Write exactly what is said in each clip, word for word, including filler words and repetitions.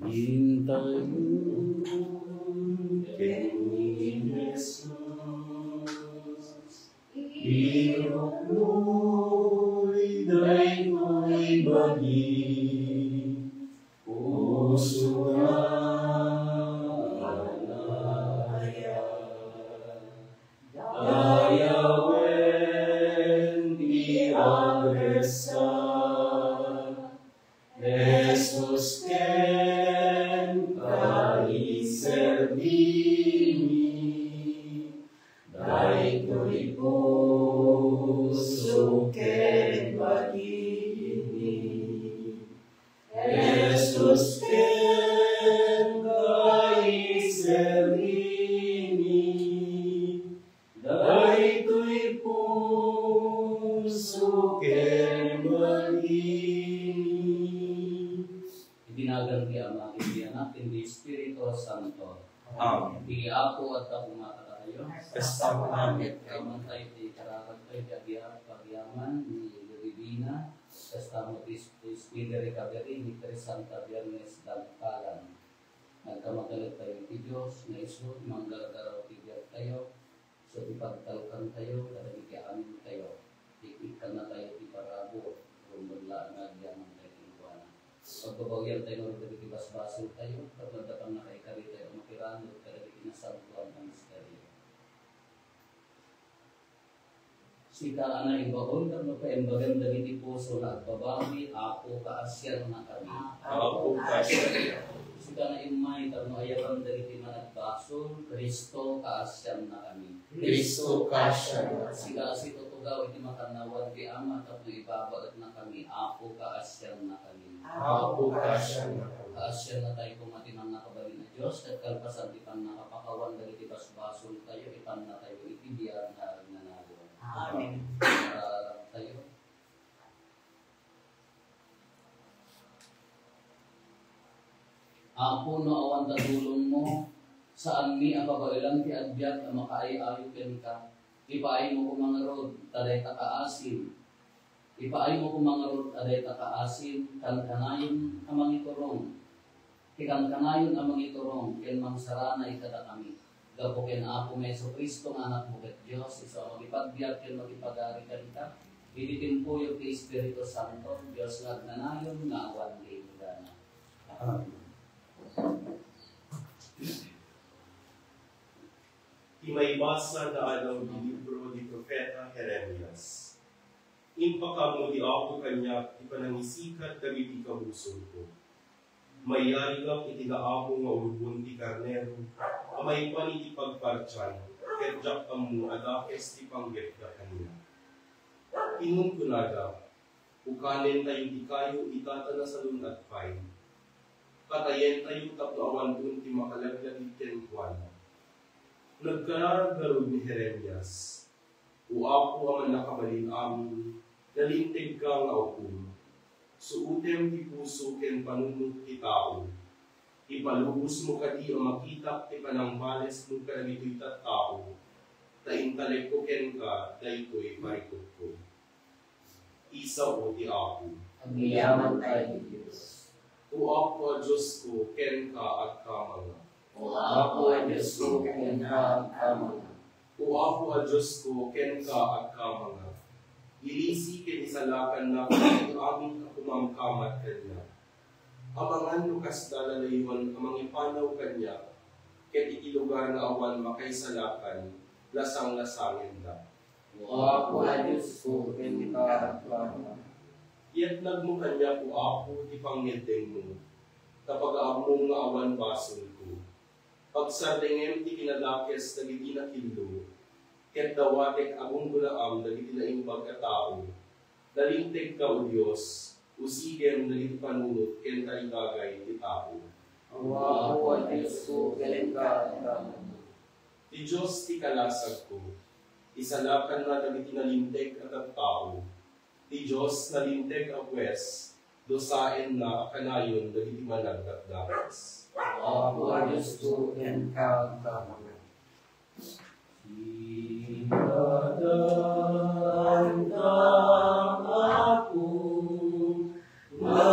Intayo ken ni Jesus, iruknoy daytoy bagi, puso nga agnanayon. Dayawen ti agressar, Jesus, kenka iserbimi, daytoy puso ken bagimi. Jesus, kenka iserbimi, daytoy puso ken bagimi. Iti nagan ti Ama, ken ti Anak, ken ti Espiritu Santo. Amen. Iti Apo, adda koma kadatayo. Kasta met. Kaiman tayo ti kararag tayo ti agyat pagyaman ni Lady Dina. Kasta met ti sp-, speedy recovery ni Trisanta Biernes Dagpalan. Nagkamakalag tayo iti Dios nga isu ti manggargaraw ti biag tayo. So, ti pagtalkan tayo kadagiti amin tayo, ti ikkanna tayo ti parabur, rumbeng laeng nga agyaman tayo kenkuana. Pagbabawian tayo ngarud dagiti basbasol tayo, tapno adda pannakaikari tayo a makiranud kadagiti nasantoan a misterio. Sika a naibaon tapno paimbagam dagiti puso nga agbabawi, Apo, kaasiannakami. Apo, kaasiannakami. Sika a naimmay tapno ayabam dagiti managbasol, Cristo, kaasiannakami. Cristo, kaasiannakami. Sika a situtugaw iti makannawan ti Ama tapno ibabaetnakami, Apo, kaasiannakami. Apo, kaasiannakami. Kaasiannatayo koma ti Mannakabalin a Dios, ket kalpasan ti pannakapakawan dagiti basbasoltayo, ipanna tayo iti biag nga agnanayon. Amen. Kararag tayo. Apo, no awan ta tulongmo, saanmi a kabaelan ti agbiag a makaay-ayo kenka. Ipaaymo koma ngarud ta dayta kaasim. Ipaaymo koma ngarud ta dayta kaasim, kankanayon a mangiturong. Ti kankanayon a mangiturong ken mangsaranay kadakami. Gapu ken Apomi a Jesu-Cristo nga Anakmo ket Dios, isu a makipagbiag ken makipagari kenka, iti timpuyog ti Espiritu Santo, Dios nga agnanayon nga awan ti inggana. Amen. Ti maibasa naadaw ti libro ni Profeta Jeremias. Impakam ti Apo kaniak ti panangisikat dagiti kabusorko. Maiyarigak iti naamo nga urbon ti karnero a maipan iti pagpartian, ket diak ammo a dakes ti panggepda kaniak. Kinunkunada, "Ukanentayo ti kayo ita ta nasalun-at pay. Patayentayo tapno awanton ti makalaglagip kenkuana." Nagkararag ngarud ni Jeremias, "O Apo a Mannakabalin-amin, nalintegka nga ukom. Suotem ti puso ken panunot ti tao. Ipalubosmo kadi a makitak ti panangbalesmo kadagitoy tattao, ta intalekko kenka daytoy parikutko." Isao ti Apo. Agyamankami iti Dios. O Apo a Diosko, kenka agkamangak. O Apo a Diosko, kenka agkamangak. O Apo a Diosko, kenka agkamangak. Ilisi ken isalakannak ti amin a kumamkamat kaniak. Amangan no kasla lalayon a mangipanaw kaniak, ket iti lugar nga awan makaisalakan, lasanglasangendak. O Apo a Diosko, kenka agkamangak. Yatnagmo kaniak, O Apo, ti pangngeddengmo, ta pagaammom nga awan basolko. Pagsardengem ti kinadakes dagiti nakillo, ket dawatek a gunggonaam dagiti naimbag a tao. Nalintegka, O Dios, usigem dagiti panunot ken tarigagay ti tao. O Apo a Diosko, kenka agkamangak. Ti Dios ti kalasagko, isalakanna dagiti nalinteg a tattao. Ti Dios nalinteg a hues, dusaenna a kanayon dagiti managdakdakes. O Apo a Diosko, kenka agkamangak. Sika daan, Apo, nga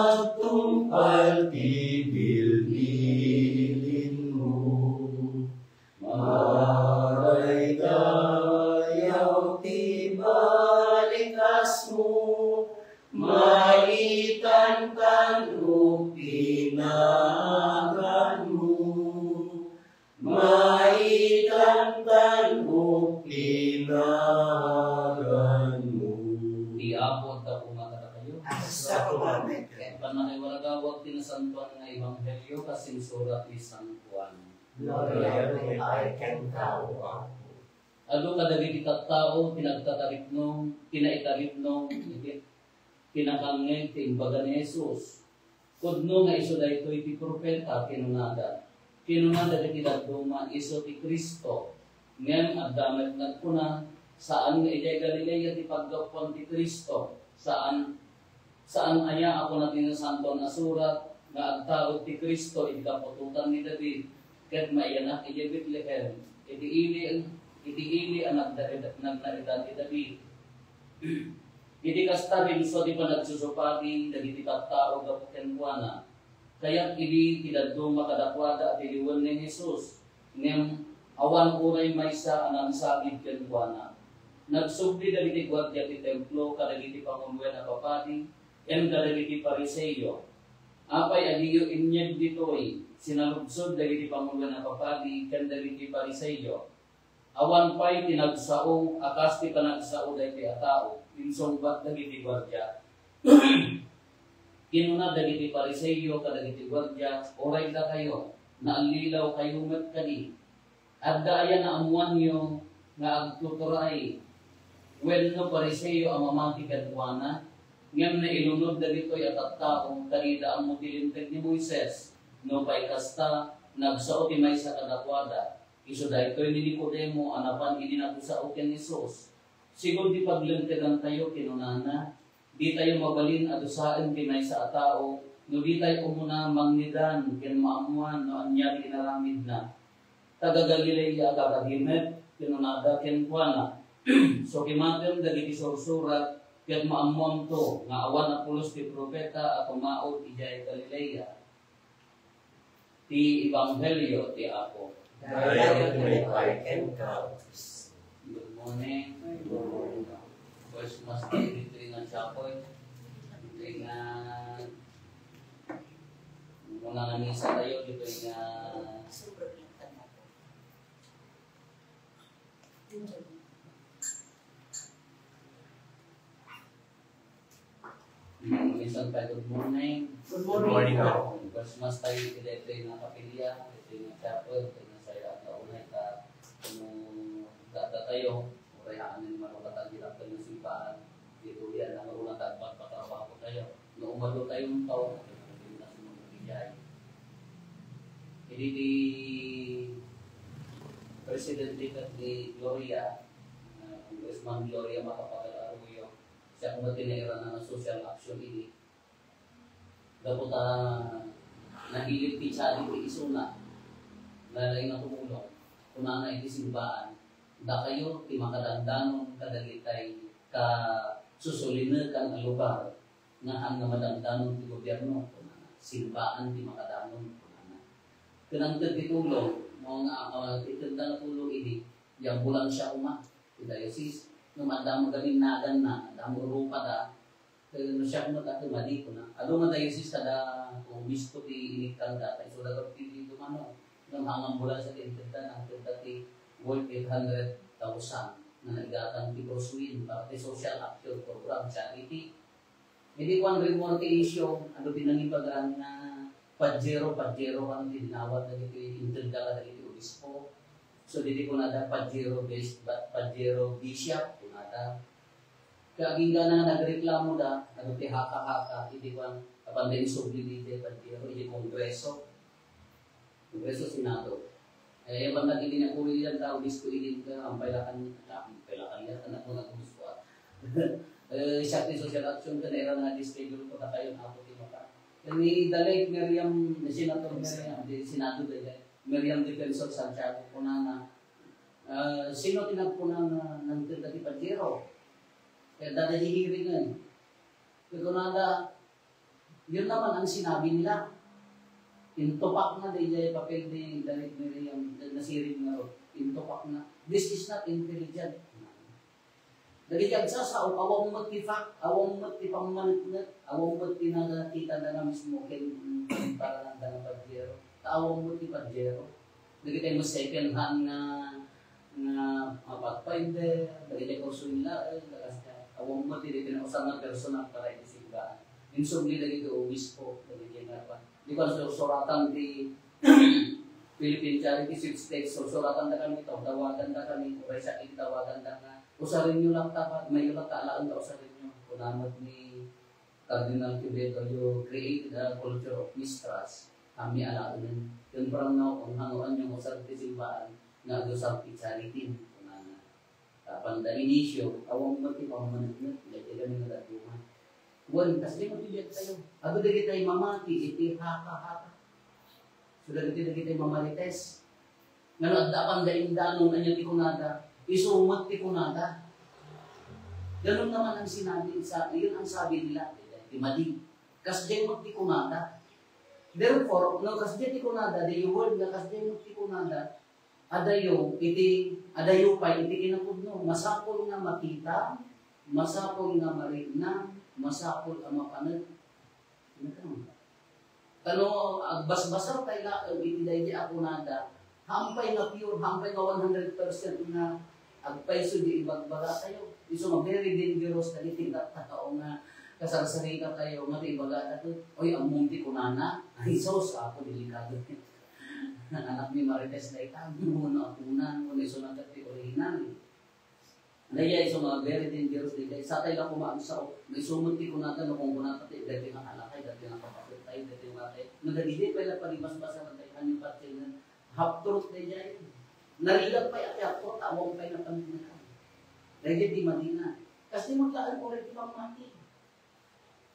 agtungpal ti Tan upinaganmo, maitan tan upinaganmo. Ti Apo adda koma kadakayo. Kasta koma met kenka. Pannakaiwaragawag ti nasantoan nga ebanghelio kas insurat ni San Juan. Gloria ken kenka, O Apo. Adu kadagiti tattao ti nagtataripnong, kinaitaripnong, iti kinakangngeg ti imbaga ni Jesus. Pudno nga isu daytoy ti profeta, kinunada. Kinuna dagiti dadduma, isu ti Cristo. Ngem adda met nagkuna, saan nga idiay Galilea ti paggapuan ti Cristo. Saan, saan aya a kuna ti Nasantoan a Surat nga agtaud ti Cristo iti kaputotan ni David, ket maiyanak idiay Betlehem, iti ili, iti ili a nagda-, nagnaedan ni David. Iti kasta, rimmuar ti panagsusupadi dagiti tattao gapu kenkuana. Kayat idi ti dadduma kadakuada a tiliwen ni Jesus, ngem awan uray maysa a nangsagid kenkuana. Nagsubli dagiti guardia ti Templo kadagiti panguloen a papadi ken kadagiti Fariseo, "Apay a diyo inyeg ditoy?" Sinaludsod dagiti panguloen a papadi ken dagiti Fariseo, "Awan pay ti nagsao a kas ti panagsao daytoy a tao," insungbat dagiti guardia. Kinuna dagiti Fariseo kadagiti guardia, "Uray dakayo, naallilawkayo met kadi? Adda aya naammoanyo nga agtuturay wenno Fariseo a mamati kenkuana?" Ngem nailunod dagitoy a tattao ta dida ammo ti Linteg ni Moises. Nupay kasta, nagsao ti maysa kadakuada. Isu daytoy ni Nicodemo a napan idi nagsao ken Jesus. "Sigun ti paglintegantayo," kinunana, "ditayo mabalin a dusaen ti maysa a tao no ditay umuna mangngedan ken maammoan no ania ti inaramidna." "Taga-Galilea a kadi met?" kinunada kenkuana. "Sukimatem dagiti sursurat ket maammoamto nga awan a pulos ti profeta a tumaud idiay Galilea." Ti Ebanghelio ti Apo. Dayaw ti maipaay kenka, O Cristo. Good morning. Good morning. First Mass tayo dito nga chapel. Dito nga muna nga misa tayo dito nga Mm, minsan pa, good morning. Good morning. Good morning, ma'am. First Mass tayo iti daytoy nga kapilya, daytoy nga chapel, daytoy nga sayaat nga unay ta, no, dada tayo, uray amin malukatan ti dakkel nga simbahan, ditoy yan, ang una, tagpagpatrabaho tayo. No, umado tayo ng taon, hindi na sumagod ijay. Hindi di presidente kat ni Gloria, ah, Congressman Gloria Macapagal Arroyo, siya kung tinairan na social action ini. Gapu ta nahilit ti Charity isuna, lalay nga tumulong, kunana iti simbaan, "Dakayo ti makadandanon kadagitay ka susulinekan a lugar, nga haan nga madandanon ti gobierno," kunana. "Simbaan ti makadanon," kunana. Kinangted ti tulong, mao nga, ah, itedda nga tulong idi, di ambulansya koma, ti diocese. Ngem adda mo galing naganna, adda mo rupa da, eh, no siak met a tumadi, kuna. Adu nga diocese kada obispo ti inikkanda, ta isu da ti, ti dumano. Ngem haan nga ambulansya ti intedda, nangtedda ti worth eight hundred thousand nga naigatang ti Bruce Wayne para ti social action program, charity. Idi kuan, rimmuar ti issue, adu ti nangibaga nga Pajero, Pajero kano ti dinawat dagiti intedda kadagiti obispo. So, didi kunada Pajero bas-, ba-, Pajero bishop, kunada. Kaya agingga na nga nagreklamo da, adu ti haka-haka, idi kuan, apan da insubli didi Pajero, idi kongreso. Kongreso, Senado. Eh, banda iti nakulian tao, disko inin ka, ampay lakan, ampay lakan ya, anak mo nagubos ko, ah. Eh, siak ti social action ka, naira nga di schedule ko, nakayon ako ti maka. Kani Dalay Miriam, ni Senator Miriam, di Senado Dalay, Miriam Defensor Santiago, kunana, ah, sino ti nagkuna nga nangted dati Pajero? Kaya dada di hearing, eh. Kaya kunana, Yun naman ang sinabi nila. Intupak na, daydiay papel ni David Miriam, nasiring nga ro. Intupak na. This is not intelligent. Dagiti agsasao, awan met ti fact, awan met ti pammaneknek, awan met ti nakakitanda nga mismo ken parananda nga Padiero. Ta awan met ti Padiero. Dagiti met second hand nga, nga, nga Pathfinder, dagiti kurso nila, eh, awan met ti, ti nausan nga personal para iti simbaan. Insubli dagiti obispo, dagiti nga pa. Di ba, sur-, suratan ti Philippine Charity Sweepstakes, so, suratan da kami, taw-, tawagan da kami, uray sa iti tawagan da nga, "Usarenyo lang ta, may iba ta alaen ta usarenyo." Kuna met ni Cardinal Quevedo, "You created a culture of mistrust." Kami alaen, ken parang na, ang hanuan yung usar ti simbaan, nga adu sa charity, kunana. Apan da inisyo, awan met ti pammaneknek, daytoy kami nga dadduma. Wen, kasdi met ti biag tayo. Adu dagiti mamati iti haka-haka. So, dagiti, dagiti mamarites. Ngano adda panda indanon, ania ti kunada? Isu met ti kunada. Ganun naman ang sinabi sa, yun ang sabi nila, ti madi. Kasdi met ti kunada. Therefore, no, kasdi ti kunada, the word nga kasdi met ti kunada, adayo iti, adayo pay iti kinapudno. Masapul nga makita, masapul nga marikna, masapul a mapanek. Kano, agbasbasar tayo laeng iti daydi a kunada, hampay nga pure, hampay nga one hundred percent nga agpayso di ibagbaga tayo. Isu nga very dangerous dagiti tattao nga kasarsarita tayo nga ibaga tayo, "Oy, ammom ti kunana." Ay, sus, ako, delikado. Anak ni Marites na itag, no, no, akunan, no, isu na ti original. Daydiay isu nga very dangerous daydiay. Satay la koma ang sao, maisumet ti kunada no kung kunata ti dati nga alakay, dati nga kapatid tayo, dati nga atay. No dagidi pay la pagibasbasaran tayo, kanya patay na half truth daydiay. Narigat pay a half truth, awan pay na pamilya. Daydiay di madina. Kasi maglaan ko rin ti pamati.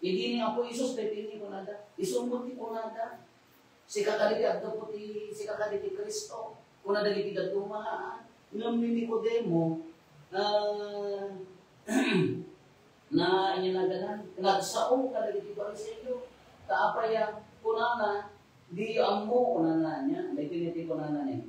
Idi ni Apo Jesus, daytoy ni kunada, "Isu met ti kunada. Sika kadi ti aggapu ti, sika kadi ti Cristo." Kuna dagiti dadduma, ngem ni Nicodemo, ah, na, ania naganan, nagsao kadagiti Fariseo. Ta apay a kunana, "Diyo ammo," kunana niya. Daytoy ti kunana ni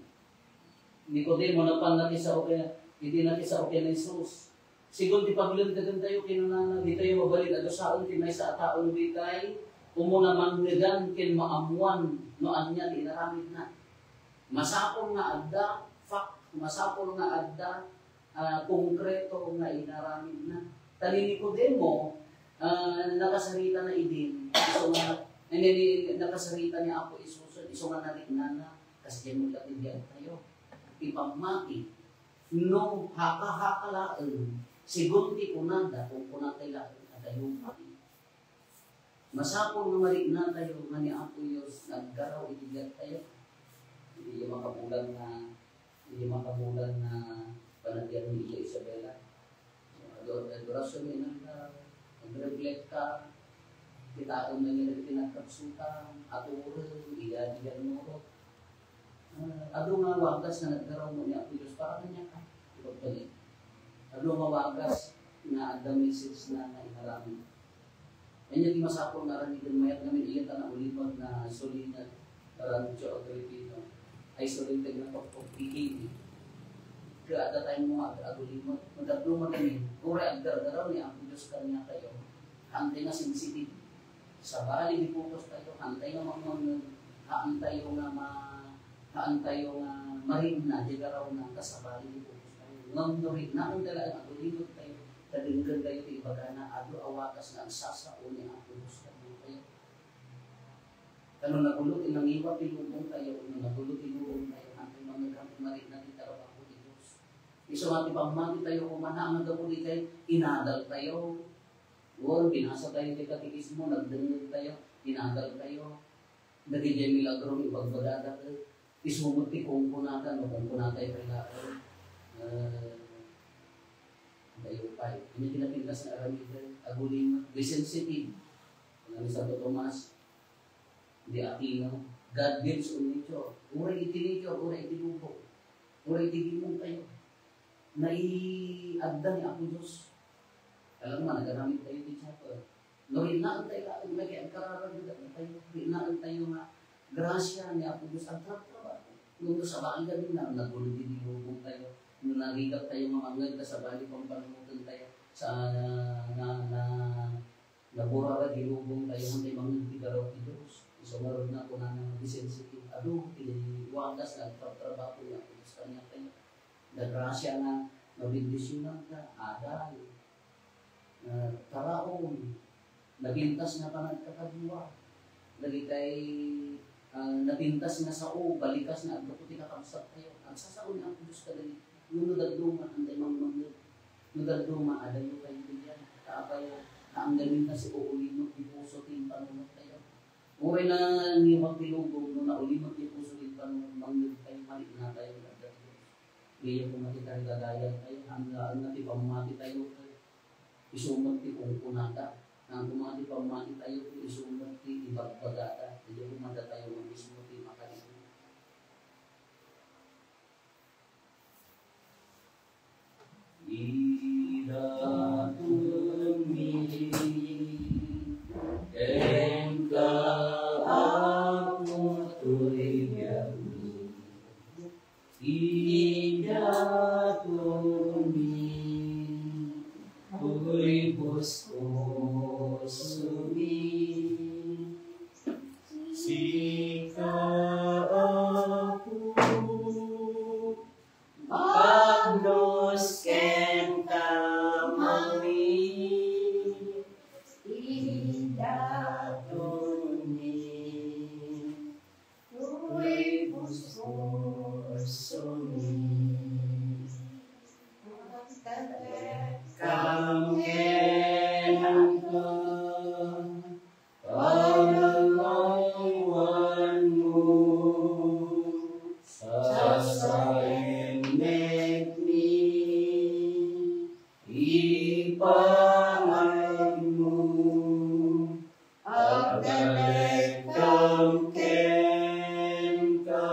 Nicodemo, napan nakisao ken, idi nakisao ken ni Jesus. Sigun ti paglintegen tayo, kinunana, ditayo mabalin a dusaen ti maysa a tao no ditay umuna manngegan ken maammuan no ania ti inaramidna. Masapul nga adda fact, masapul nga adda, ah, konkreto nga inaramidna. Ta ni Nicodemo, ah, nakasarita na idin, isu nga, eh, ni, ni, nakasarita ni Apo Jesus, isu nga nariknana, kasdiay met la ti biag tayo. Ti pammati, no haka-haka laeng, sigun ti kunada, kung kunatay laeng, adayo pay. Masapul nga marikna tayo nga ni Apo Dios nga aggaraw iti biag tayo. Iti makabulan nga, iti makabulan nga panagyan ni Iya Isabela. Ador-, adorasion nga inanda, nag-reflect ka, kitaem na niya dagiti nagkapsutan, aturen, iya ti ginurot. Ah, adu nga wagas nga nagdaraw mo ni Apo Dios para kaniaka. Ibagbalik. Adu nga wagas nga adda message na nga inaramid. Ania ti masapul nga aramiden mayat ngamin iya ta naulimek nga sulinek, Rancho Agripino. Ay sulinek nga pagpagpigil. Kaya adda tayo nga ag-, agulimek. Magdagduma kami. Uray agdardaraw ni Apo Dios kaniatayo. Hantay nga sensitive. Sabali di focus tayo, hantay nga mangmangngeg, haan tayo nga ma-, haan tayo nga marikna, di garaw na, ta sabali di focus tayo. Ngem no riknaen tayo, agulimek tayo, ta denggen tayo ti ibagana, adu a wagas nga agsasao ni Apo Dios kaniatayo. Ta no nagulo ti nangiwat ti lubong tayo, no nagulo ti lubong tayo, hantay mangngeg, hantay marikna ti trabaho ti Dios. Isu nga ti pammati tayo, koma nga gapu di kay inadal tayo. Wen, binasa tayo ti katekismo, nagdengngeg tayo, inadal tayo. Dagiti milagro nga ibagbagada ket isu met ti kunkunada, no kunkunada tayo kay laeng. Eh, kayo pay. Ania ti napintas nga aramiden? Agulimek, be sensitive. Kuna ni Santo Tomas de Aquino, "God builds on nature." Uray iti nature, uray iti lubong, uray iti gimong tayo. Naiadda ni Apo Dios. Alam mo, nagaramid tayo ti chapel. No, riknaen tayo laeng, dagiti agkararag, tayo, riknaen tayo nga grasya ni Apo Dios, agtratrabaho. No, sabali kami na, nagulo ti lubong tayo. No, narigat tayo nga mangngeg, ta sabali, pampanunoten tayo. Sa na, na, na, nagurara ti lubong tayo, hantay mangngeg ti garaw ti Dios. Isu ngarud na kunana nga, "Bisin sika, adu ti wagas nga agtrabtrabaho nga Dios kaniak." Nagrasya nga mabendisionan ka, adal, ah, taraon, nabintas nga panagkakadua, dagitay, ah, nabintas nga sao, balikas nga aggapu ti kakabsat tayo. Agsasao ni Apo Dios kadagiti. Ngem no dadduma, antay mangmangngeg. No dadduma, adayo kayo diyan. Kaapay, kaanggamin na si uulimot ti puso ti impanunot tayo. Uray na ngiwat ti lubong, no naulimot ti puso ti impanunot, mangngeg tayo, malikna tayo, adda ti Dios. Diyo koma ti tarigagayat tayo, ania, ania ti pammati tayo, isu met ti kunkunada. Ania koma ti pammati tayo, isu met ti ibagbagada. Diyo koma datayo nga mismo ti makarigat. Idatonmi kenka, Apo, toy biagmi. Idatonmi toy puspusomi. Sika, Apo, bagnos kenka mangngeg. Idatonmi toy puspusomi. Agtalekam kenka, panangawanmo, sasaennekmi, ipanganmo, agtalekam kenka.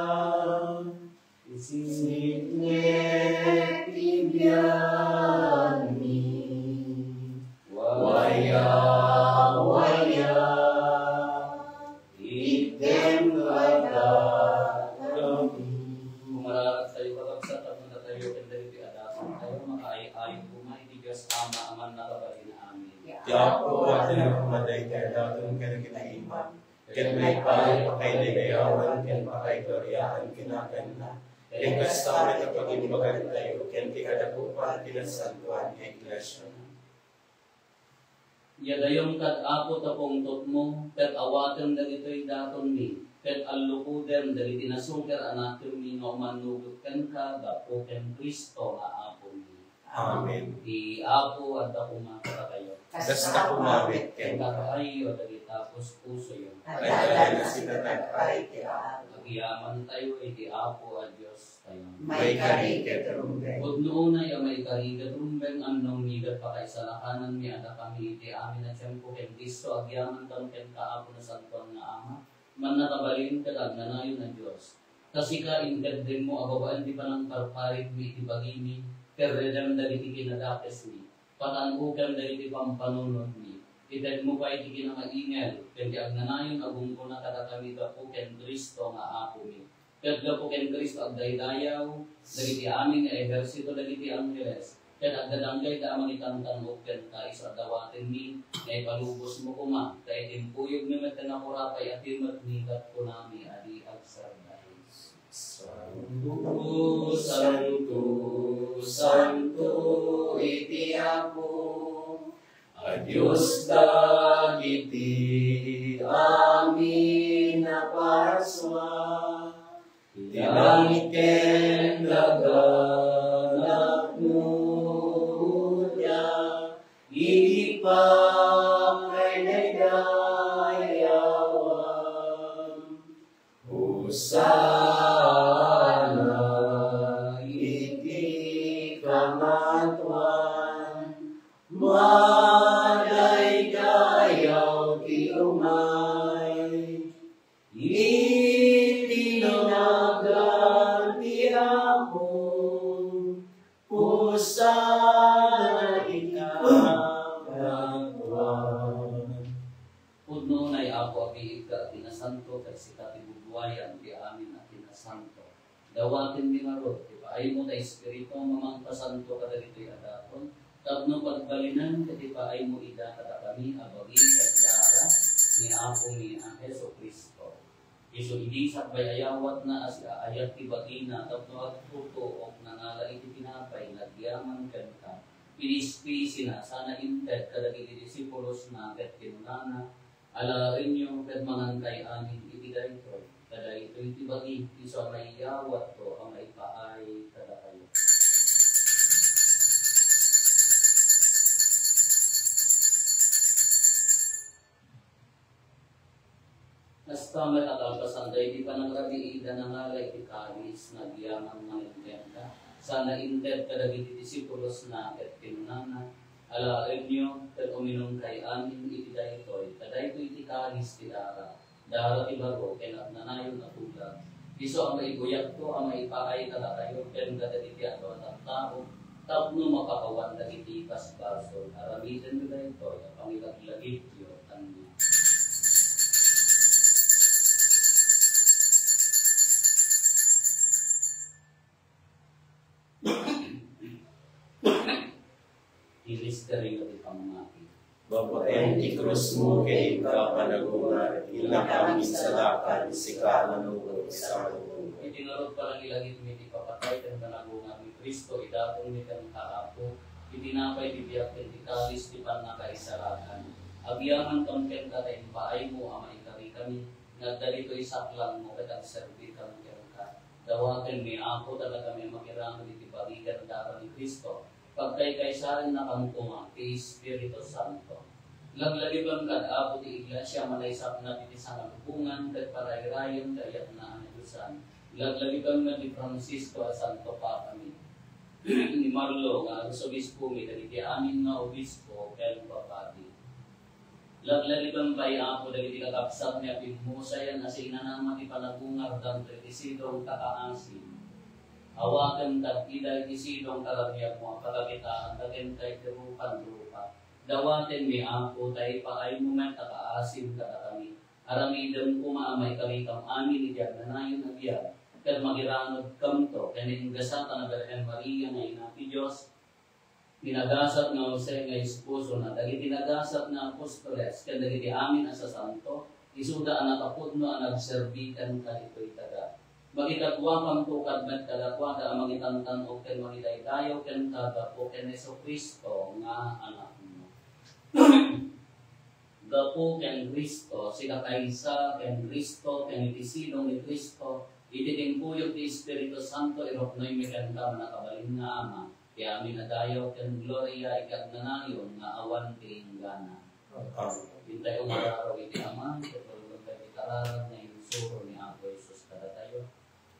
Sipnget ti biagmi, waya, waya, itdem kadakami. Kumararag tayo, kakabsat, tapno datayo ken dagiti adaton tayo, makaay-ayo koma iti Dios Ama a mannakabalin. Amen. Ti Apo, adda koma dayta adaton kadagiti ima. Ket maipaay a pakaidayawan ken pakaigloriaan ti naganna, ken kasta met a pagimbagantayo ken ti kadakupan ti nasantoan nga iglesia. Yadayom kad Apo ta pungtotmo, ket awatem dagitoy datonmi, ket allukudem dagiti nasukir a nakemmi nga umannugot kenka gapu ken Cristo nga Apomi. Amen. Ti Apo adda koma kadakayo. Kasta koma met kenka. Kaayyo dagita puspusoyo. Adda a sinatatag pay ti Apo. Agyamantayo iti Apo a Diostayo. Maikari ket rumbeng. Pudno unay a maikari ket rumbeng, annongmi ket pakaisalakananmi a dakami iti amin a tiempo ken Cristo agyamantam kenka, Apo, nasantoan nga Ama. Mannakabalin ket agnanayon a Dios. Ta sika, inkeddengmo a babaen ti panangparparitmi iti bagimi, ket redem dagiti kinadakesmi. Patan-okem dagiti pampanunotmi. Itedmo pay ti kinangaingel ken ti agnanayon a gunggona kadakami gapu ken Cristo nga Apomi. Ket gapu ken Cristo agdaydayaw dagiti amin nga ehersito dagiti angheles. Ket agdadanggayda a mangitantan-ok kenka isu a dawatenmi nga ipalubosmo koma, ta iti impuyogmi met ti nakurapay a timetmi ket kunami a di agsardeng. Santo, santo, santo iti Apo a Dios dagiti amin a parsua. Ti langit ken daga napnoda iti pakaidaydayawan. Hosanna iti kamatuan. Madaydayaw ti umay iti nagan ti Apo. Hosanna iti kamatuan. Pudno unay, Apo, a biigka a kinasanto, ket sika ti budbuayan ti amin a kinasanto. Dawatenmi ngarud ti paaymo ta Espiritu a mangpasanto kadagitoy a daton, Tapno pagbalinen ket ipaaymo ida kadakami a bagi ken dara ni Apomi a Jesu-Cristo. Isu idi sakbay ayawatna a siaayat ti bagina tapno agtutuok, nangala iti tinapay nga agyaman kenka, pinispisina sana inted kadagiti disipulosna ket kinunana, "Alaenyo ket mangankayo amin iti daytoy, ta daytoy ti bagi, isu a maiyawatko a maipaay kadakayo." Kasta met a kalpasan daydi panagrabii, nangala iti kalis nga agyaman manen kenka, sana inted kadagiti disipulosna ket kinunana, "Alaenyo ket uminumkayo amin iti daytoy, ta daytoy ti kalis ti dara, dara ti baro ken agnanayon a tulag, isu a maibuyatko a maipaay kadakayo ken kadagiti adu a tattao, tapno mapakawan dagiti basbasol. Aramidenyo daytoy a pangilaglagipyo kaniak." Ti misterio ti pammati. Babaen ti krusmo ken inka panagungar, innakami ti salakan, sika a nanubot ti salakko. Iti ngarud, panangilagipmi ti ipapatay ken panagungar ni Cristo, idatonmi kenka, Apo, ti tinapay ti biag ken ti kalis ti pannakaisalakan. Agyamankami kenka ta impaaymo a maikarikami nga adda ditoy saklangmo ket agserbikami kenka. Dawatenmi, Apo, ta dakami a makiranged iti bagi ken dara ni Cristo, pagkaykaysaennakami koma ti Espiritu Santo. Laglagipen kad, Apo, ti Iglesia a manaysaknap iti sangalubongan ket parayrayen ti ayatna a nadiosan. Laglagipen met ni Francisco a Santo Papami, ni Marlo nga Arsobispomi, dagiti amin nga obispo ken papadi. Laglagipen pay, Apo, dagiti kakabsatmi a pimmusayan a sinanama ti panagungardanto iti sidong ta kaasim. Awaten kad ida iti sidong ta ramiagmo a pagkakitaanda kenka iti rupan-rupa. Dawatenmi, Apo, ta ipaaymo met a kaasim kadakami. Aramidem koma a maikarikam amin iti agnanayon a biag, ket makirangedkamto ken ni Ingasat a Birhen Maria nga Ina ti Dios, ni nagasat nga Jose nga esposona, dagiti nagasat nga apostoles, ken dagiti amin a sasanto, isuda a nakapudno a nagserbi kenka ditoy daga. Makikaduakamto kad met kadakuada a mangitantan-ok ken mangidaydayaw kenka gapu ken Jesu-Cristo nga Anakmo. Gapu ken Cristo, sikakaysa ken Cristo, ken iti sidong ni Cristo, iti timpuyog ti Espiritu Santo, iruknoymi kenka, mannakabalin nga Ama, ti amin a dayaw ken gloria iti agnanayon nga awan ti inggana. Amen. Intayo nga araraw iti Ama, ket baludnontayo ti kararag nga insuro ni Apo Jesus kadatayo.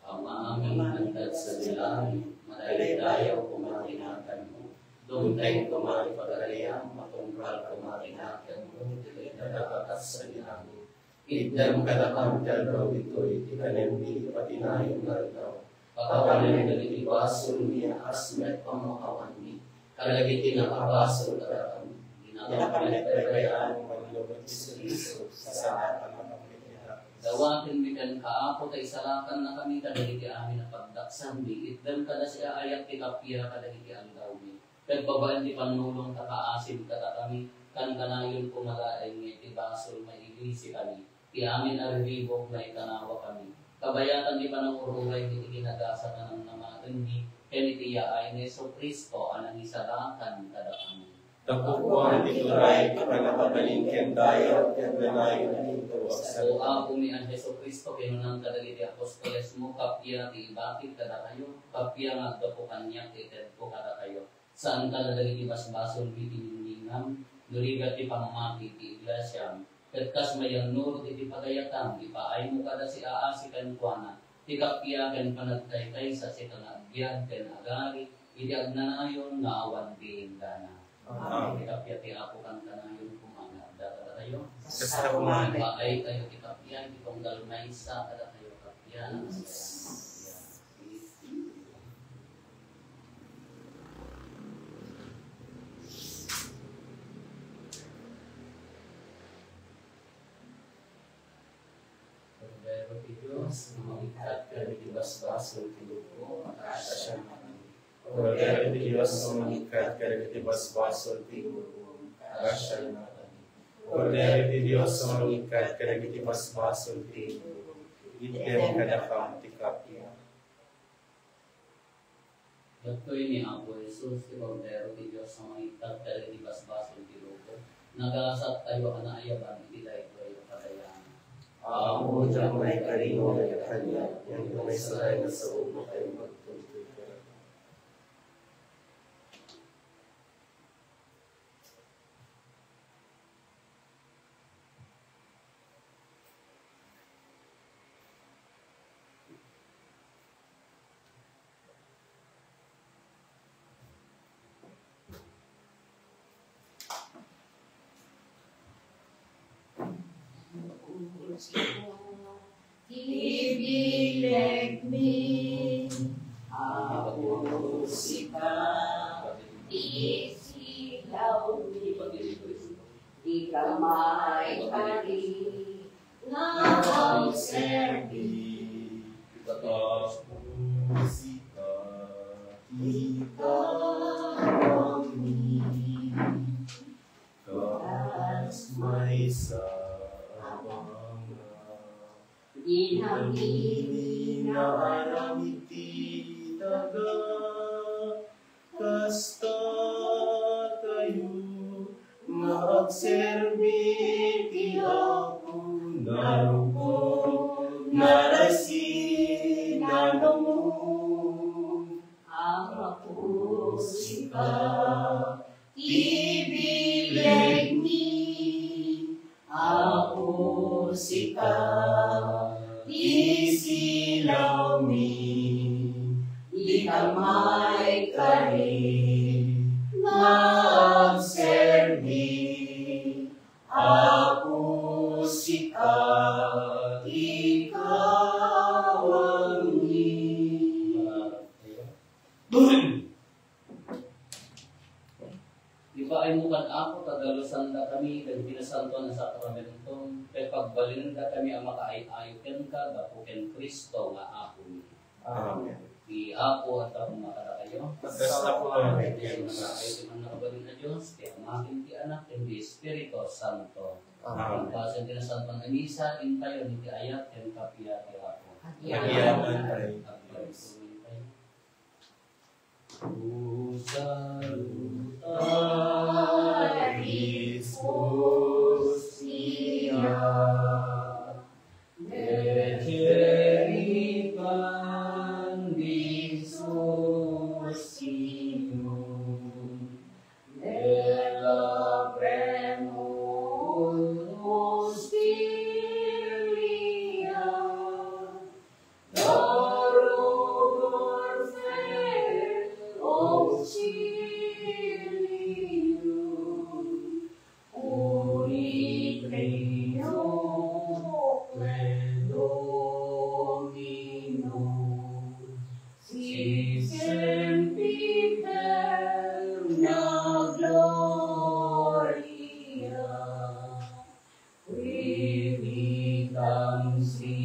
Ama, Ama, Ama, Ama, sadi langit, madaydayaw koma ti naganmo. Dumteng koma ti pagariam, matungpal koma ti naganmo, ditoy daga kas sadi langit. Itdem kadakami ti aldaw ditoy ti kanenmi iti patinayon nga aldaw. Pakawanmi dagiti basolmi a kas met pammakawanmi kadagiti nakabasol kadakami. Dina kami pagbaybayan wenno agserserbi, sasakannakami. Dawatenmi kenka, Apo, ta isalakannakami kadagiti amin a pagdaksanmi. Itdem kada siaayat ti kappia kadagiti aldawmi. Ket babaen ti pannulong ta kaasim kadakami, kankanayon koma laeng nga iti basol mailisikami. Ti amin a riribuk, maikanawakami. Kabayatan ti panangur-uraymi iti ginagasat a namnamaenmi, ken iti yaay ni Jesu-Cristo a nangisalakan kadakami. Tapno awan ti turay, ti pannakabalin ken dayaw, ti agnanayon a dinto. O Apomi a Jesu-Cristo, kinunam kadagiti apostolesmo, kappia ti ibakik kadakayo, kappia nga aggapu kaniak ti itedko kadakayo. Saan kadagiti basbasolmi ti ningningam, no rigat ti pammati ti iglesiam. Ket kas mayannurot iti pagayatam, ipaaymo kada siaasi kenkuana ti kappia ken panagkaykaysa, sika nga agbiag ken agari iti agnanayon nga awan ti inggana. Amen. Ti kappia ti Apo kankanayon koma nga adda kadatayo. Kasta koma. Ipaaytayo ti kappia iti tunggal maysa kadatayo kappia. Kordero ti Dios, nga mangikkat kadagiti basbasol ti lubong, makaasianmi. Kordero ti Dios a mangikkat kadagiti basbasol ti immuna, pasiarna. Kordero ti Dios a mangikkat kadagiti basbasol ti immuna, itdem kadakami ti kappia. Daytoy ni Apo Jesus, ti Kordero ti Dios a mangikkat kadagiti basbasol ti immuna. Nagasattayo a naayaban iti daytoy a padayanan. Apo, diak maikari nga kaniak, ngem ti maysa laeng a saom, makaimbag kenka. Ti bilegmi, Apo, sika, ti silawmi. Dika maikari nga agserbi. Apo, sika, ti kawangmi. Kas maysa a banga. Dinamini nga aramid ti daga, kasta kayo nga agserbi ti Apo, narukod, narasi, nanungnong. Apo, sika, ti bilegmi. Apo, sika, ti silawmi. Dika maikari nga agserbi. Apo, sika, ti kawangmi. Ipaaymo kad Apo ta dalusandakami dagiti nasantoan a sakramento, ket pagbalinendakami a makaay-ayo kenka gapu ken Cristo nga Apomi. Amen. Ti Apo adda koma kadakayo. Adda koma. Ti mannakabalin a Dios, ti Ama, ken ti Anak, ken ti Espiritu Santo. Amen. Pasen ti nasantoan a misa, intayon iti ayat ken kappia ti Apo. Amen. Amen. Amen. O salutaris Hostia, Virginitas Deus Signum, Dela Premur Hostilia, Dorubur Auxilium, Unitrioque Domino, si Sempiterna Gloria, Spiritam si